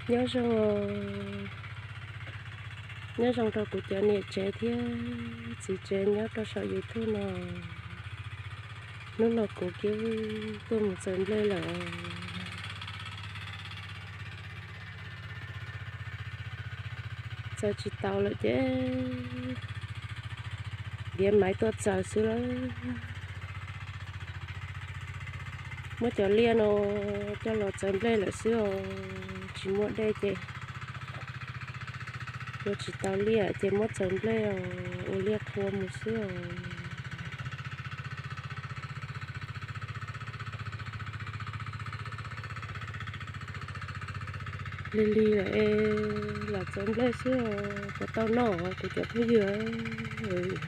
Nyob zoo, nyob zoo rau kuv cov niam tsev thiab txiv tsev nyob rau saum YouTube no. Hnub no kuv Kiab Vwj tuaj mus txaws nplej lawm. Txaws tsis tau lawm ces ntiav maiv tuaj txaws xwb lawm. Muab cov liaj no coj los txaws nplej lawm xwb os, tsis muaj dej ces ua tsis tau liaj ces muab txaws nplej os, ua liaj qhua mus xwb os. Lig lig lawm es lam txaws nplej xwb os, puas tau noj kuv cov phooj ywg.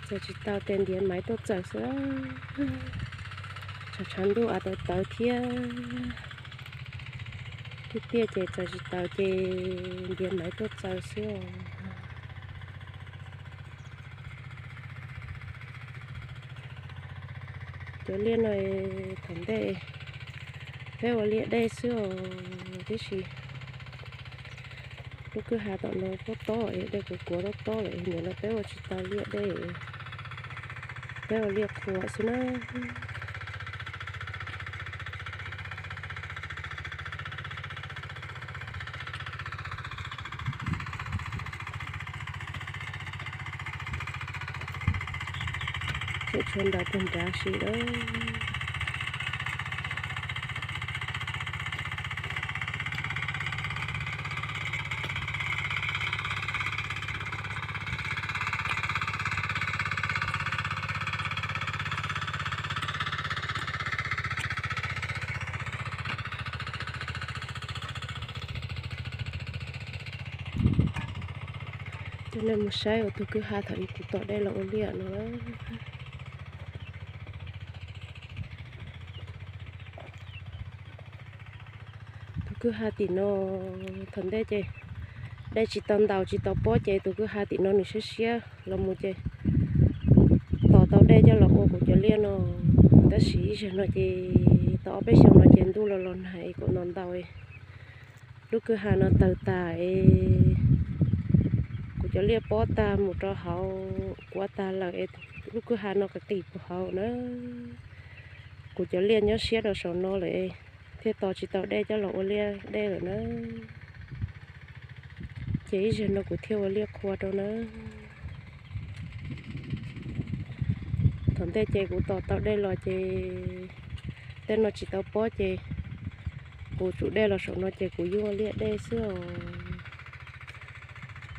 Txaws tsis tau ces ntiav maiv tuaj txaws xwb. Tshav tshav ntuj av tawv tawv thiab, tiaj tiaj ces txaws tsis tau ces ntiav maiv tuaj txaws xwb os. Cov liaj no thaum ntej peb ua liaj dej xwb os, tiam sis lub kwj ha tom no tob tob es dej kuav kuav tob tob lawm, nim no peb ua tsis tau liaj dej, peb ua liaj qhua xwb na. Tseem tshuav ntawd puag nrad si lawm. Coj nej mus saib ua tus kwj ha thaum ub kuv tom dej los ua liaj no. Tus kwj ha tim no thaum ntej ces dej tsis tau ntaus tsis tau pob ces tus kwj ha tim no nws siab siab los mus ces tos tau dej coj los ua kuv cov liaj no. Tab sis ib zaug no ces tau ob peb xyoos no ces ntuj los los nag es kuv ntaus ntaus lub kwj ha no tawg tas es kuv cov liaj pob tag mus rau hauv kuav tag lawm es lub kwj ha no qis qis puag hauv na. Kuv cov liaj nyob siab rau saum no lawm thiaj tos tsis tau dej coj los ua liaj dej lawm na. Ces ib zaug no kuv thiaj ua liaj qhua rau na. Thaum ntej ces kuv tos tau dej los ces tej no tsis tau pob ces kuv tsum dej los saum no ces kuv yeej ua liaj dej xwb os.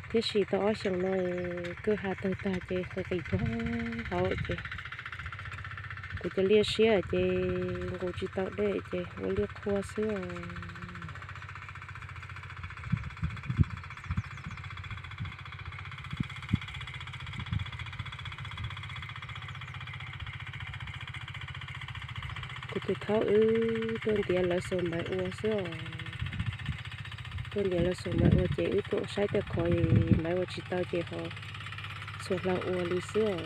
Tiam sis tau ob xyoos no kwj ha tawg tag ces qis qis puag hauv ces kuv cov liaj siab ces nqus tsis tau dej ces ua liaj qhua xwb os. Kuv tus thaub wb tuaj ntiav lawv xuas maiv ua xwb os. Tuaj ntiav lawv xuas maiv ua ces wb tuaj saib tej qhov maiv ua tsis tau ces ho xuas hla ua li xwb os.